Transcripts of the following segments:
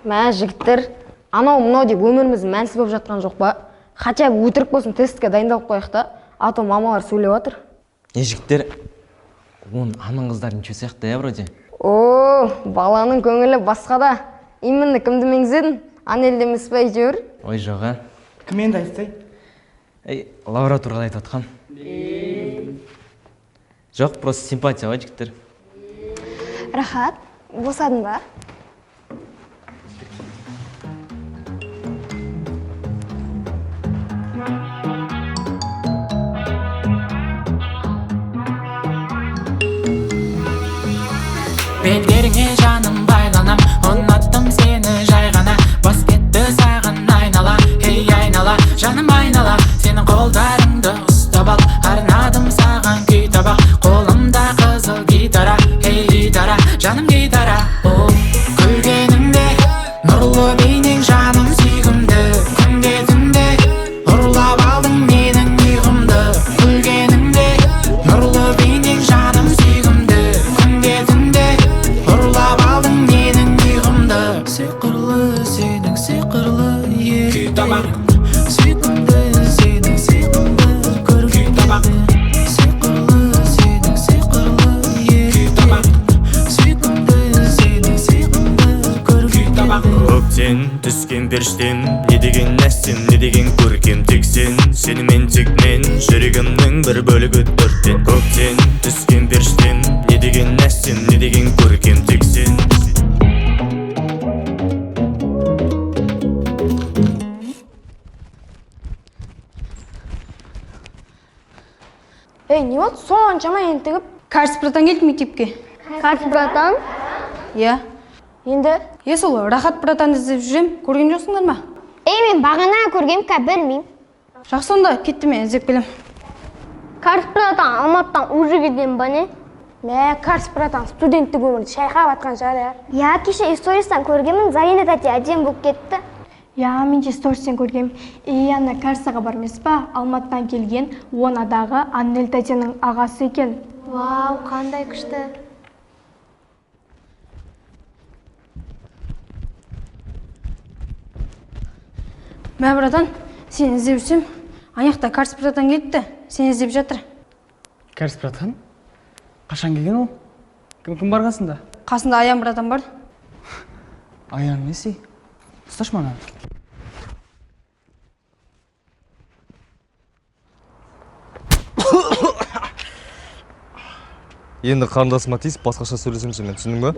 Мә, жігіттер, анау мынау деп өміріміз мәнсіз болып жатқан жоқ па? Хотя бы өтірік болсын тестке дайындалып қояйық та, а то мамалар сөйлеп жатыр. Не, жігіттер, оның аның қыздары ничего сияқты, иә, вроде? О, баланың көңілі басқада. Именно кімді меңзедің? Анельді емес па әйтеуір? Ой, жоқ, а? Кім енді айтсай? Ей, Лаура туралы айтып жатқам. Жоқ, просто симпатия ғой, жігіттер. Рахат, босадың ба? Белдеріңе жаным байланам, ұнаттым сені жай ғана. Бас кетті саған айнала, ей айнала, жаным айнала. Сенің қолдарыңды ұстап ал, арнадым саған күй табақ. Қолымда қызыл гитара, ей гитара, жаным гитара. О, күлгеніңде, нұрлы бейнең жаным сүйкімді. Күнде түнде, ұрлап алдың менің ұйқымды. Күлгеніңде, нұрлы бейнең жаным сүйкімді. Күнде түнде, ұрлап алдың менің ұйқымды. Сиқырлы сенің сиқырлы еректерің, сүйкімді сенің сиқымды көргендерің. Сиқырлы сенің сиқырлы еректерің, сүйкімді сенің сиқымды көргендерің. Көктен түскен періштем, не деген әсем, не деген көркем. Тек сен, сенімен тек мен, жүрегімнің бір бөлігі төрттен. Көктен түскен періштем, не деген әсем, не деген көркем. Тек сен. Ей, не болды соншама ентігіп? Карс братан келді мектепке. Карс братан? Иә. Енді? Е, сол Рахат братанды іздеп жүрем, көрген жоқсыңдар ма? Ей, мен бағана көргем, ка білмеймін. Жақсы онда, кетті, мен іздеп келем. Карс братан Алматыдан уже келген ба не? Мә, Карс братан студенттік өмірді шайқап атқан шығар, ә? Иә, кеше стористан көргенмін, Зарина тәте әдемі болып кетті. Иә, мен де стористен көргем. И ана Карсаға бар емес па? Алматыдан келген он адағы Аннель тәтенің ағасы екен. Вау, қандай күшті. Мә, братан, сені іздеп жүрсем, аяқта Карс братан келіпті, сені іздеп жатыр. Карс братан? Қашан келген ол? Кім кім бар қасында? Қасында Аян братан бар. Аян несі? Ұсташы мана. Енді қарындасыма тиісіп басқаша сөйлесемін сенімен, түсіндің ба?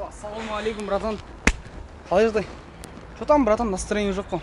Ассалаумағалейкум, братан. Қалай жағдай? Че там, братан, настроение жоқ қой.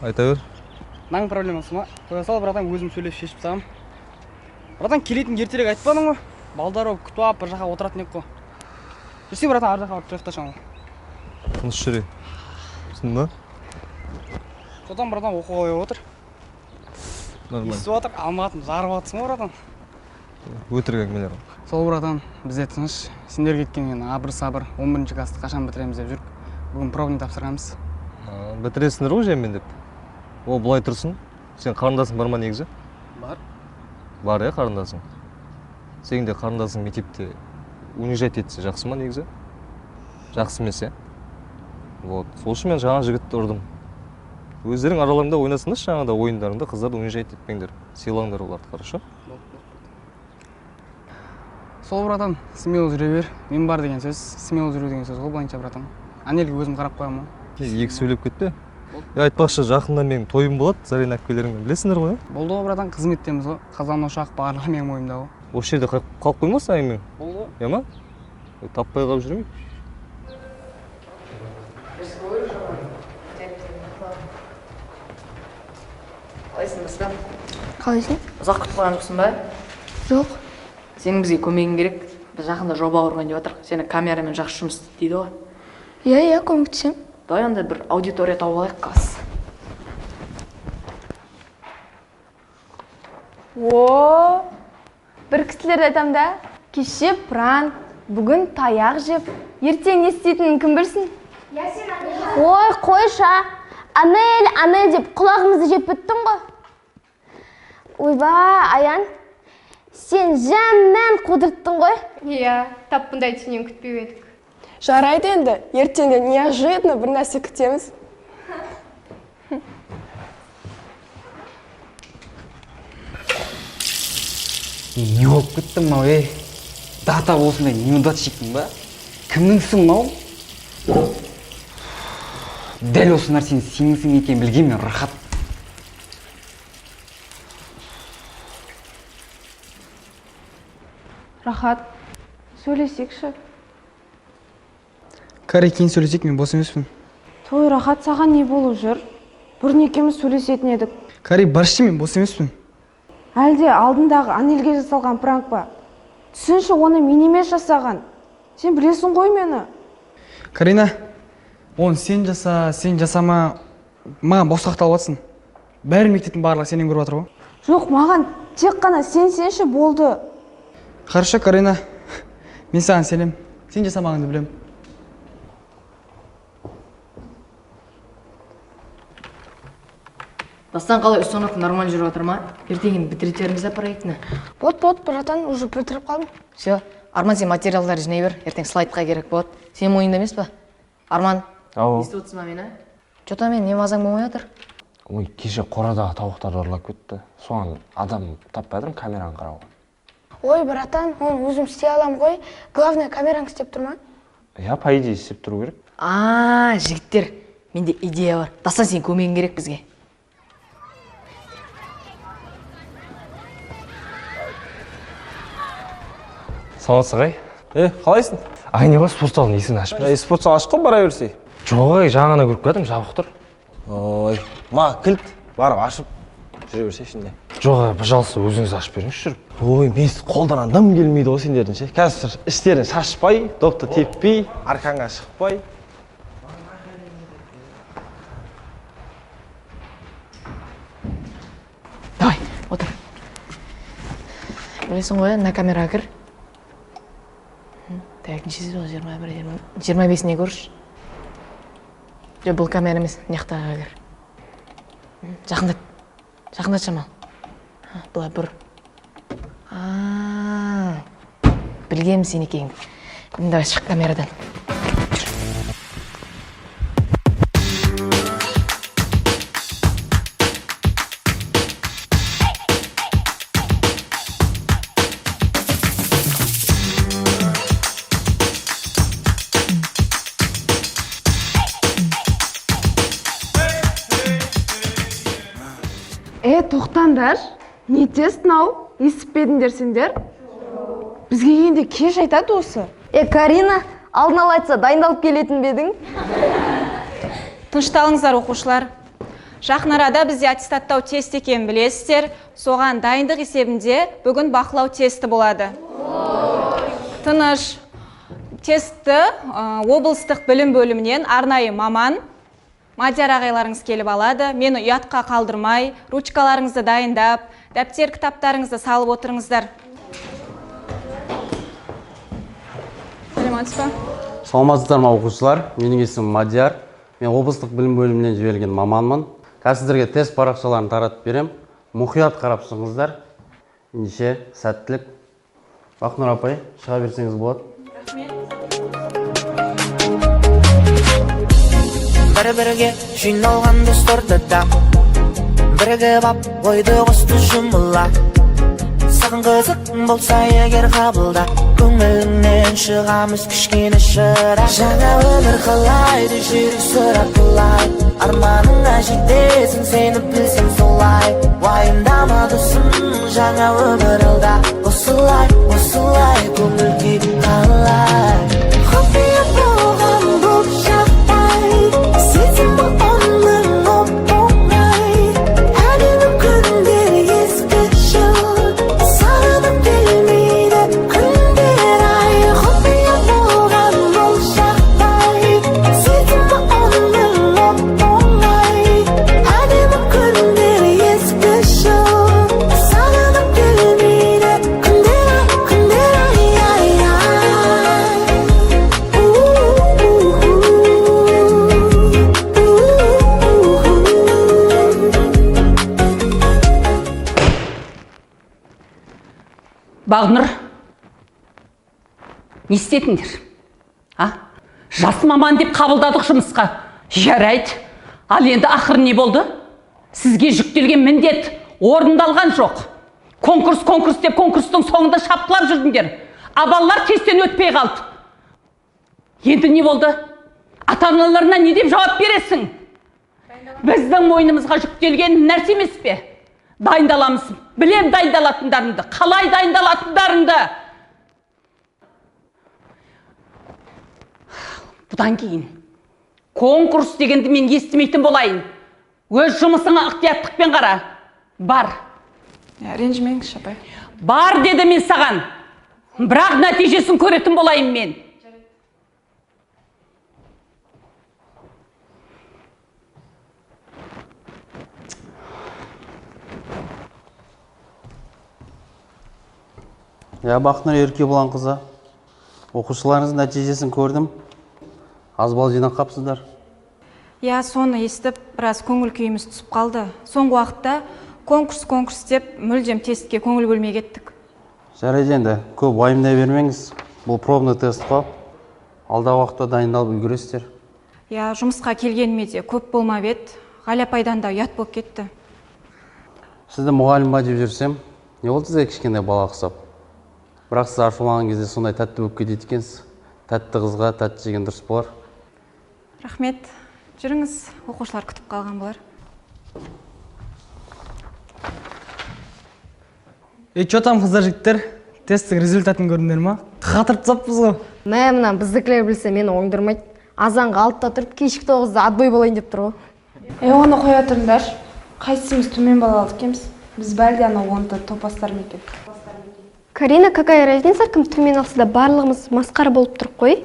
Айта бер. Наң проблемасы ма? Қоя сал, братан, өзім сөйлесіп шешіп тастағам. Братан, келетін ертерек айтпадың ғой. Балдар болып күтіп алып бір жаққа отыратын едік қой. Жүрсе, братан, ар жаққа барып тұрайық та шамалы. Тыныш жүре. Түсіндің ба? Че там, братан, оқу қалай болып отыр? Нормально. Естіп отыр, Алматыны жарып жатсың ғой, братан. Өтірік әңгімелер. Сол, братан, бізде тыныш. Сендер кеткеннен абыр-сабыр, 11 классты қашан бітіреміз деп жүрік. Бүгін пробный тапсырамыз. Бітіресіңдер ғой жаймен деп. Ол былай тұрсын. Сен қарындасың бар ма негізі? Бар. Бар, иә, қарындасың. Сенің де қарындасың мектепте унижать етсе жақсы ма негізі? Жақсы емес, иә? Вот. Сол үшін мен жаңа жігітті ұрдым. Өздерің араларында ойнасыңдаршы, жаңағыда ойындарыңда қыздарды унижать етпеңдер. Сыйлаңдар оларды, хорошо? Сол, братан, смело жүре бер. Мен бар деген сөз, смело жүру деген сөз ғой былайынша, братан. Анельге өзім қарап қоямын ғой. Екі сөйлеп кетпе. Айтпақшы, жақында менің тойым болады, Зарина әпкелеріңмен білесіңдер ғой, ә? Болды ғой, братан, қызметтеміз ғой. Қазан ошақ барлығы менің мойнымда ғой. Осы жерде қалып қоймасын әңгімең? Болды ғой. Иә ма? Таппай қалып жүрмейік. Қалайсың, Дастан? Қалайсың? Ұзақ күтіп қойған жоқсың ба? Жоқ. Сенің бізге көмегің керек. Біз жақында жоба құрайын деп жатырмық. Сені камерамен жақсы жұмыс істейді дейді ғой. Иә, иә, көмектесемін. Давай онда бір аудитория тауып алайық класс. О, бір кісілерді айтам да, кеше пранк, бүгін таяқ жеп, ертең не істейтінін кім білсін? Ой, қойша. Анель, Анель деп құлағымызды жеп біттің ғой. Ойбай, Аян, Сен жаман қудырттың ғой. Иә, тап бұндайды сенен күтпеп едік. Жарайды енді, ертең де неожиданно бір нәрсе күтеміз. Не болып кетті мынау, ей? Дата осындай неудачникпін ба? Кімнің ісі мынау? Дәл осы нәрсенің сенің ісің екенін білгенмен, Рахат. Рахат, сөйлесейікші. Кари, кейін сөйлесейік, мен бос емеспін. Той, Рахат, саған не болып жүр? Бұрын екеуміз сөйлесетін едік. Кари, баршы, мен бос емеспін. Әлде алдындағы Анельге жасалған пранк па? Түсінші, оны мен емес жасаған. Сен білесің ғой мені. Карина, оны сен жаса, сен жасама, маған босқа ақталып жатсың. Бәрі мектептің барлығы сенен көріп жатыр ғой. Жоқ, маған тек қана сен сенші болды. Хорошо, Карина, мен саған сенем. Сен жасамағаныңды білемін. Дастан, қалай, установка нормально жүріп жатыр ма? Ертең енді бітіретерміз да проектіні. Вот, вот, братан, уже бітіріп қалдым. Все, Арман, сен материалдар жинай бер, ертең слайдқа керек болады. Сен мойныңда емес па? Арман, Ау. естіп отырсың ба мені? Че-то мен не мазаң болмай жатыр? Ой, кеше қорадағы тауықтарды ұрлап кетті. Соған адам таппай жатырмын камераны қарауға. Ой, братан, оны өзім істей аламын ғой. Главное, камераң істеп тұр ма? Иә, по идее істеп тұру керек. А, жігіттер, менде идея бар. Дастан, сенің көмегің керек бізге. Саламатсыз, ағай. Е, қалайсың? Ағай, не бар, спорт залының есігін ашып. Е, спорт зал ашық қой, бара берсей. Жоқ, ағай, жаңа ғана көріп келатырмын, жабық тұр. Ой, ма, кілт, барып ашып жүре берсе ішінде. Жоқ, ағай, пожалуйста, өзіңіз ашып беріңізші жүріп. Ой, мен қолдан дым келмейді ғой сендердің ше. Қазір іштерін шашпай, допты теппей, арқаңа шықпай. Давай, отыр. Білесің ғой, мына камераға кір. Так, нешесі ол? 21, 25-іне көрші. Жоқ, бұл камера емес, мына жақтағы кір. Жақындат, жақындат шамал. Былай бұр. Білгенмін сен екеніңді. Давай, шық камерадан. Е, тоқтаңдар. Не тест мынау? Естіп пе едіңдер сендер? Бізге келгенде кеш айтады осы. Е, Карина, алдын ала айтса дайындалып келетін бе едің? Тынышталыңыздар, оқушылар. Жақын арада бізде аттестаттау тест екенін білесіздер. Соған дайындық есебінде бүгін бақылау тесті болады. Тыныш. Тестті облыстық білім бөлімінен арнайы маман Мадияр ағайларыңыз келіп алады. Мені ұятқа қалдырмай, ручкаларыңызды дайындап, дәптер кітаптарыңызды салып отырыңыздар. Саламатсыз ба? Саламатсыздар ма, оқушылар? Менің есімім Мадияр. Мен облыстық білім бөлімінен жіберілген маманмын. Қазір сіздерге тест парақшаларын таратып берем. Мұқият қарап шығыңыздар. Ендеше, сәттілік. Бақнұр апай, шыға берсеңіз болады. Бір-бірге жиналған достарды да бірігіп ап ойды қосты жұмыла. Саған қызық болса егер қабылда, көңіліңнен шығамыз кішкене шырақ. Жаңа өмір қалайды, жүрек сұрап былай, арманыңа жетесің, сені білсең солай. Уайымдама досым, жаңа өмір алда, осылай, осылай көңіл күй қалай. Құпия болған бұл жағдай, сезім оның оп-оңай. Әдемі күндер ескі жыл, сағынып келмейді күндер ай. Құпия болған бұл жағдай, сезім оның оп-оңай. Әдемі күндер ескі жыл, сағынып келмейді күндер ай, күндер ай. Бағнұр, не істедіңдер? А? Жас маман деп қабылдадық жұмысқа. Жарайды. Ал енді ақыры не болды? Сізге жүктелген міндет орындалған жоқ. Конкурс, конкурс деп конкурстың соңында шапқылап жүрдіңдер. А балалар тесттен өтпей қалды. Енді не болды? Ата-аналарына не деп жауап бересің? Біздің мойнымызға жүктелген нәрсе емес пе? Дайындаламыз. Білем дайындалатындарыңды, қалай дайындалатындарыңды. Бұдан кейін конкурс дегенді мен естімейтін болайын. Өз жұмысыңа ықтияттықпен қара. Бар. Ренжімеңізші, апай. Бар деді мен саған. Бірақ нәтижесін көретін болайын мен. Иә, Бақытнұр Еркебұлан қызы, оқушыларыңыздың нәтижесін көрдім. Аз балл жинап қапсыздар. Иә, соны естіп, біраз көңіл күйіміз түсіп қалды. Соңғы уақытта конкурс, конкурс деп мүлдем тестке көңіл бөлмей кеттік. Жарайды енді, көп уайымдай бермеңіз. Бұл пробный тест қой. Алдағы уақытта дайындалып үлгересіздер. Иә, жұмысқа келгеніме де көп болмап еді. Ғали апайдан да ұят болып кетті. Сізді мұғалім ба деп жүрсем, не болды сізге кішкентай бала ұқсап? Бірақ сіз ашуланған кезде сондай тәтті болып кетеді екенсіз. Тәтті қызға тәтті жеген дұрыс болар. Рахмет. Жүріңіз, оқушылар күтіп қалған болар. Ей, чё там, қыздар, жігіттер? Тесттің результатын көрдіңдер ма? Қатырып тастаппыз ғой. Мә, мына біздікілер білсе мені оңдырмайды. Азанғы 6-да тұрып, кешкі 9-да отбой болайын деп тұр ғой. Ей, оны қоя тұрыңдаршы. Қайсымыз төмен балл алдық екенбіз? Біз бәлде ана онды топастар ма екен? Карина, какая разница, кім төмен алса да барлығымыз масқара болып тұрып қой.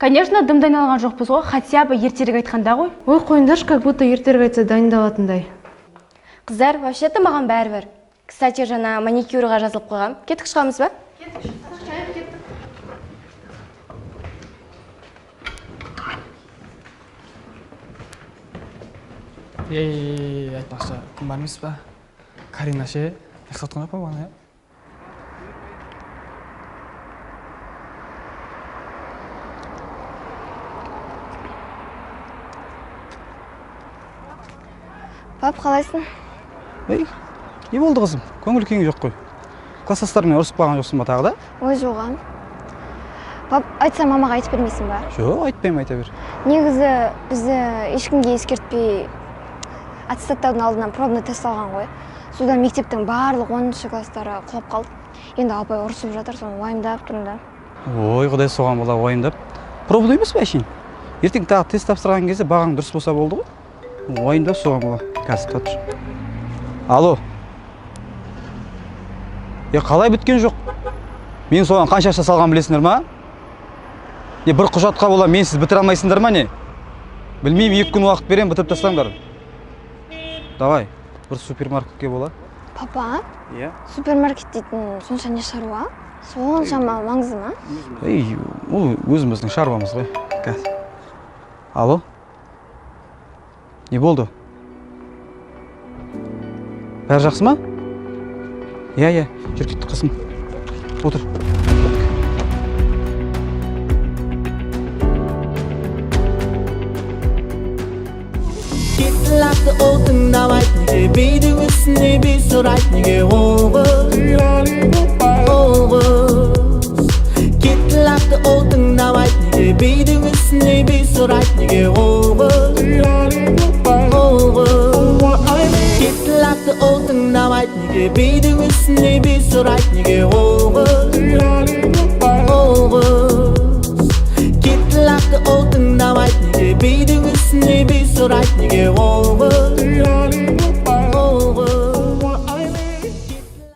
Конечно, дым дайындалған жоқпыз ғой, хотя бы ертерек айтқанда ғой. Ой, қойыңдаршы, как будто ертерек айтса дайындалатындай. Қыздар, вообще-то маған бәрібір. Кстати, жаңа маникюрға жазылып қойғам. Кеттік, шығамыз ба? Ей, айтпақшы, кім бар емес па? Карина ше, ұйықтатқан жоқ па бағана, иә? Пап, қалайсың? Ей, не болды қызым? Көңіл күйің жоқ қой. Класстастарыңмен ұрысып қалған жоқсың ба тағы да? Ой, жоға. Пап, айтсам мамаға айтып бермейсің ба? Жоқ, айтпаймын, айта бер. Негізі бізді ешкімге ескертпей аттестаттаудың алдынан пробный тест алған ғой. Содан мектептің барлық 10 класстары құлап қалды. Енді апай ұрысып жатыр, соны уайымдап тұрмын да. Ой, құдай соған бола уайымдап. Пробный емес пе әшейін? Ертең тағы тест тапсырған кезде бағаң дұрыс болса болды ғой. Уайымдап соған бола. Қазір тұр. Алло. Е, қалай біткен жоқ? Мен соған қанша ақша салған білесіңдер ма? Не, бір құжатқа бола менсіз бітіре алмайсыңдар ма не? Білмеймін, 2 күн уақыт беремін, бітіріп тастаңдар. Давай, бір супермаркетке бола. Папа? Иә. Супермаркет дейтін сонша не шаруа? Соншама маңызды ма? Ей, ол өзіміздің шаруамыз ғой. Қазір. Алло. Не болды? Бәрі жақсы ма? Иә, иә, жүр кеттік қызым. Отыр. Кетті лақты ол тыңдамайды, неге биді үстіне би сұрайды, неге ол қыз, ол қыз. Кетті лақты ол тыңдамайды, неге биді үстіне би сұрайды, неге ол қыз, ол қыз. Кетті лақты ол тыңдамайды, неге биді үстіне би сұрайды, неге ол қыз, ол қыз. Кетті лақты ол тыңдамайды, неге биді үстіне би сұрайды, неге ол